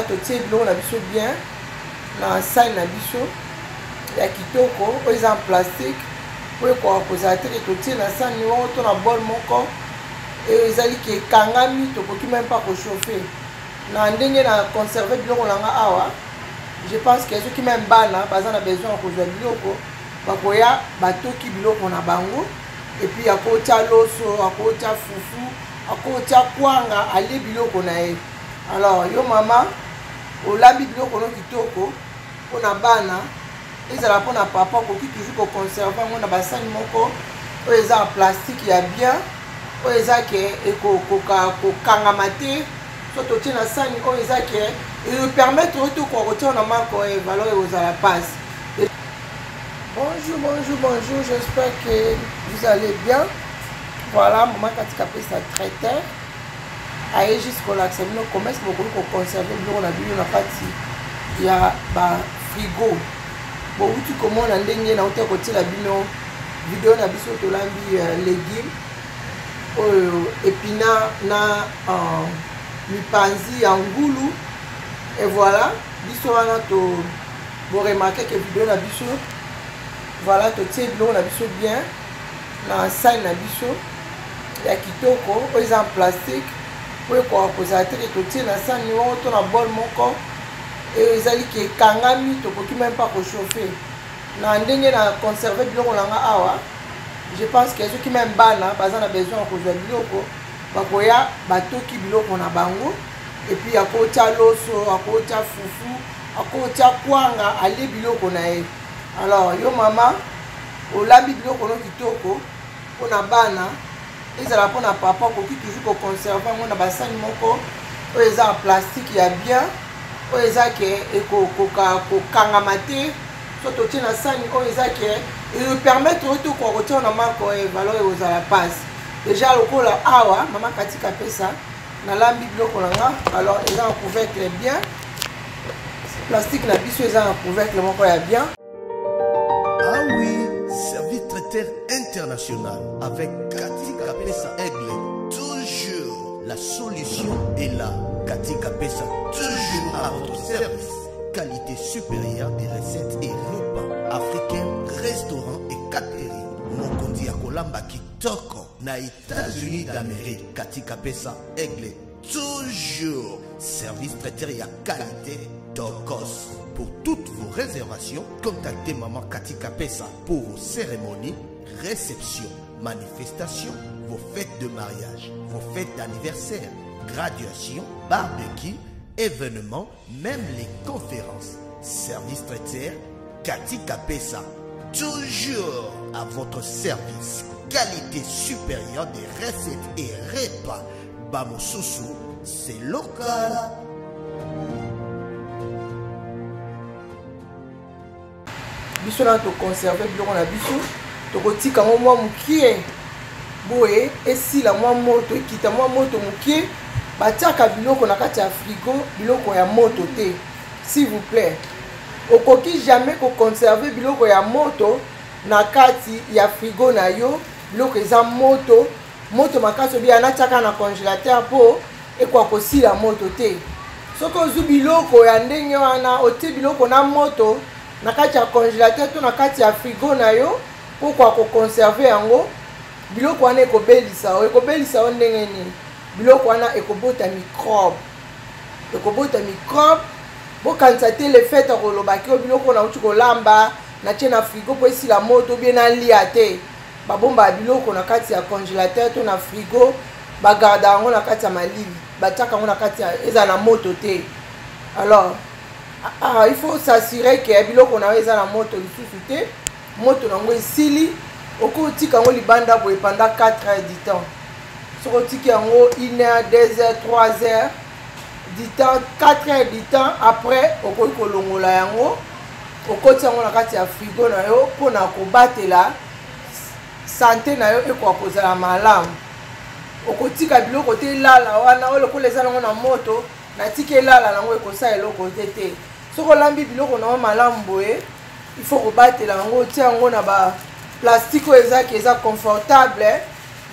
Totie biloko na biso bien na sani na biso ya kitoko oyo eza en plastique, oyo ekoka kozala te ke totie na sani moko to na bol moko ezali ke ekangami, tokoki meme pas kochauffe. Na ndenge na conserve biloko na nga awa, je pense que soki meme bana baza na besoin ya kozwa biloko, bakoya batoki biloko na bango. Et puis akotia loso, akotia fufu, akotia kwanga, alie biloko na ye. Alors yo mama olambi biloko no kitoko mpona bana, ezala mpona papa, okoki toujours koconserve yango na basani moko oyo eza en plastique ya bien, oyo eza ke ekokoka kokangama te. So totie na sani oyo eza ke epermettre oyo tokoka kotia na microwave, alors ekozala mpasi. Bonjour, bonjour, bonjour, j'espère que vous allez bien. Voilà, maman Cathy Kapesa traiteur aye juste kolakisa bino comment est-ce que bokoki koconserve biloko na bino na kati ya bafrigo. Bowuti komona ndenge nauti kotiela bino video na biso, tolambi légume oyo épinard na mipanzi ya ngulu. Et voilà, biso wana to boremarke ke video na biso, voilà, totie biloko na biso bien na sani na biso ya kitoko oyo eza en plastique, oyo ekoka kozala te ke totie na sani moko to na bol moko ezali ke ekangami, tokoki meme pas kochauffe. Na ndenge na conserve biloko na nga awa, je pense que soki meme bana baza na besoin ya kozwa biloko, bakoya batoki biloko na bango. Et puis akotia loso, akotia fufu, akotia kwanga, alie biloko na ye. Alors yo mama olambi biloko no kitoko mpona bana, ezala mpona papa, okoki toujours koconserve yango na basani moko oyo eza en plastique ya bien, oyo eza ke ekokoka kokangama te. So totie na sani oyo eza ke epermettre oyo tokoka kotia na microwave, alors ekozala mpasi. Déjà lokola awa mama Cathy Kapesa nalambi biloko na nga, alors eza na couvercle bien, plastique na biso eza na couvercle moko ya bien. Ah oui, service traiteur international avec Cathy Kapesa Aigle, toujours la solution est là. Cathy Kapesa, toujours à votre service. Qualité supérieure des recettes et repas africains, restaurants et catering. Mokonzi ya kolamba kitoko na États-Unis d'Amérique. Cathy Kapesa Aigle, toujours service traiteur ya qualité tokos. Pour toutes vos réservations, contactez Maman Cathy Kapesa pour vos cérémonies, réceptions, manifestations, vos fêtes de mariage, vos fêtes d'anniversaire, graduation, barbecue, événements, même les conférences. Service traiteur Cathy Kapesa, toujours à votre service. Qualité supérieure des recettes et repas. Bamosusu, c'est local. Biso na toconserve biloko na biso, tokotika yango mwa mokie boye esila mwa moto, ekita mwa moto mokie. Batiaka biloko na kati ya frigo, biloko ya moto te, s'il vous plaît. Okoki jamais koconserve biloko ya moto na kati ya frigo na yo. Biloko eza moto moto makasi, obi anatiaka na congélateur mpo ekoka kosila moto te. Soki ozwi biloko ya ndenge wana, otie biloko na moto na kati ya congélateur to na kati ya frigo na yo mpo koka koconserve yango, biloko wana ekobelisa yo. Ekobelisa yo ndenge nini? Biloko wana ekobota microbe, ekobota microbe. Bokanisa te le fait ya kolobaki oyo biloko nauti kolamba natie na frigo mpo esila moto obie nalia te. Babombaka biloko na kati ya congélateur to na frigo, bagarda yango na kati ya malili, batiaka yango na kati ya ezala na moto te. Alors il faut s'assurer ke biloko na yo eza na moto lisusu te, moto nango esili. Okotika yango libanda boye pendant 4 heures du temps. Soki otiki yango 1 heure, 2 heures, 3 heures du temps, 4 heures du temps après, okoki kolongola yango, okoti yango na kati ya frigo na yo mpona kobatela sante na yo ekoka kozala malamu. Okotika biloko te elala wana, oyo lokola eza nango na moto, natiki elala nango, ekosala eloko te te. Soki olambi biloko na yo malamu boye, il faut kobatela yango, otia yango na ba plastique oyo ezaki eza confortable,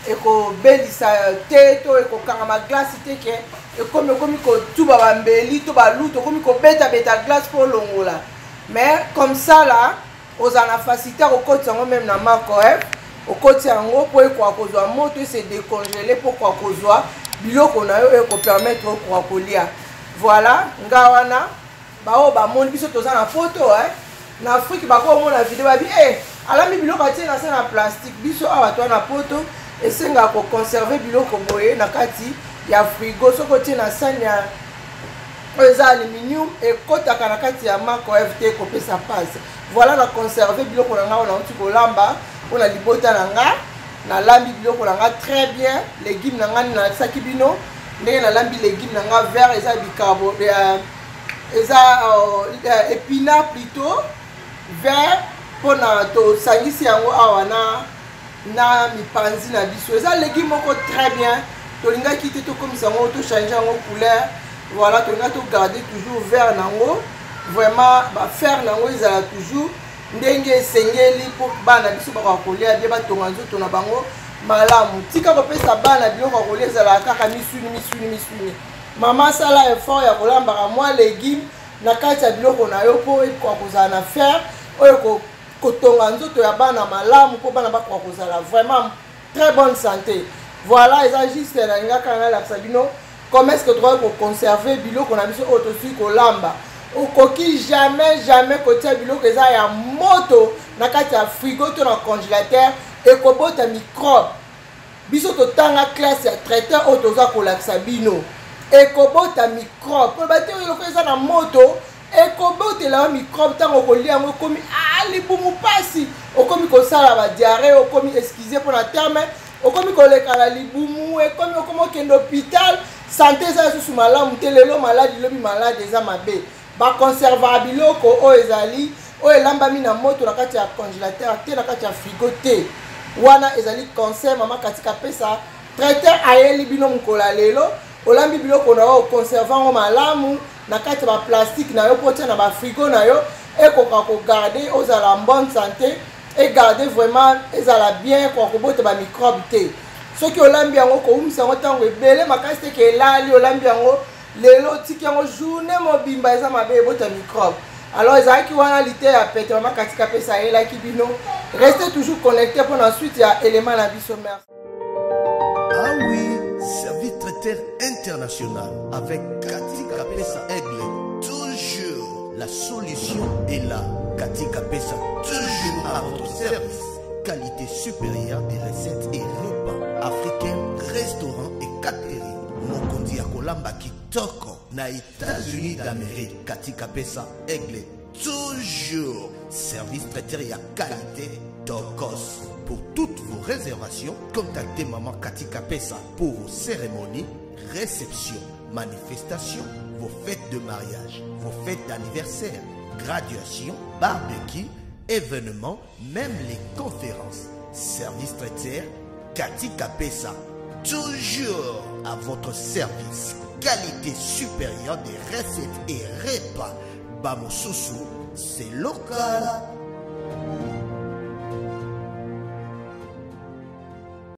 ekobelisa te to ekokangama glace te ke Ekomi okomi kotuba bambeli to balutu, okomi kobetabeta glace mpo olongola. Mais comme ça là, ozala na facilité ya kokotisa yango meme na microwave, okotisa yango mpo ekoka kozwa moto, ese décongele mpo okoka kozwa biloko na yo oyo ekopermettre okoka kolia. Voilà, nga wana baoyo bamoni biso toza na poto, eh? Na Afrique bakomona video babi eh, alambi biloko atie na se na plastique. Biso awa toa na poto, esengaka koconserve biloko boye na kati ya frigo. Soki otie na sani ya oyo eza aluminium, ekotaka na kati ya microwave te, ekopesa mpasi. Voilà, na conserve biloko na ngai oyo nauti kolamba mpona libota na nga. Nalambi biloko na nga très bien, légume na nga nalakisaki bino ndenge nalambi légume na nga vert, eza bicarbo, eza épinard plutôt vert, mpona tosangisi yango awa na mipanzi na biso. Eza légume moko très bien. Tolingaki te tokomisa yango, tochange yango couleur. Voilà, tolingaki togarde toujours vert nango, vraiment bafer nango ezala toujours ndenge esengeli mpo bana biso bakoka kolia bien, batonga nzoto na bango malamu. Tika kopesa bana biloko ya kolia ezalaka kaka misuni, misuni, misuni. Mama, asala effort ya kolambaka mwa légume na kati ya biloko na yo mpo ekoka kozala na fer oyo kotonga nzoto ya bana malamu, mpo bana bakoka kozala vraiment très bonne santé. Voilà, eza juste nalingaka nalakisa bino comment est-ce que tokoki koconserve biloko na biso oyo tosili kolamba. Okoki jamais, jamais kotia biloko eza ya moto na kati ya frigo to na congélateur, ekobota microbe. Biso totanga classe ya traiteur, oyo toza kolakisa bino, ekobota microbe po bate oyo eloko eza na moto ekobotela yo microbe. Ntango okolia yango, ekomi libumu mpasi, okomi kosala badiarrhée, okomi, excuse mpona terme, okomi koleka na libumu, ekomi okomi okende hôpital, santé eza lisusu malamu te. Lelo maladi, lobi maladi, eza mabe. Baconservaka biloko oyo ezali oyo elambami na moto na kati ya congélateur te, na kati ya frigo te. Wana ezali conseil mama Katika pesa traiteur ayeli bino mokolo ya lelo. Olambi biloko na yo, oconserve yango malamu na kati ya baplastique na yo mpo otia na bafrigo na yo, ekoka kogarde, ozala en bonne santé, egarde vraiment, ezala bien, koka kobota bamicrobe te. Soki olambi yango, kowumisa yango ntango ebele makasi te ke elali. Olambi yango lelo, otiki yango journée mobimba, eza mabe, ebota microbe. Alors ezalaki wana lite ya pete mama Katika pesa ayelaki bino. Restez toujours connecté mpona suite ya élément na biso. Merci. Ah oui, service traiteur international avec Cathy Kapesa Aigle. Toujours la solution est là. Cathy Kapesa, toujours à votre service. Qualité supérieure des recettes et repas africains, restaurants et catering. Mokonzi ya kolamba kitoko na États-Unis d'Amérique. Cathy Kapesa Aigle, toujours service traiteur ya qualité tokos. Pour toutes vos réservations, contactez Maman Cathy Kapesa pour vos cérémonies, réceptions, manifestations, vos fêtes de mariage, vos fêtes d'anniversaire, graduation, barbecue, événements, même les conférences. Service traiteur Cathy Kapesa, toujours à votre service. Qualité supérieure des recettes et repas. Bamosusu, c'est local.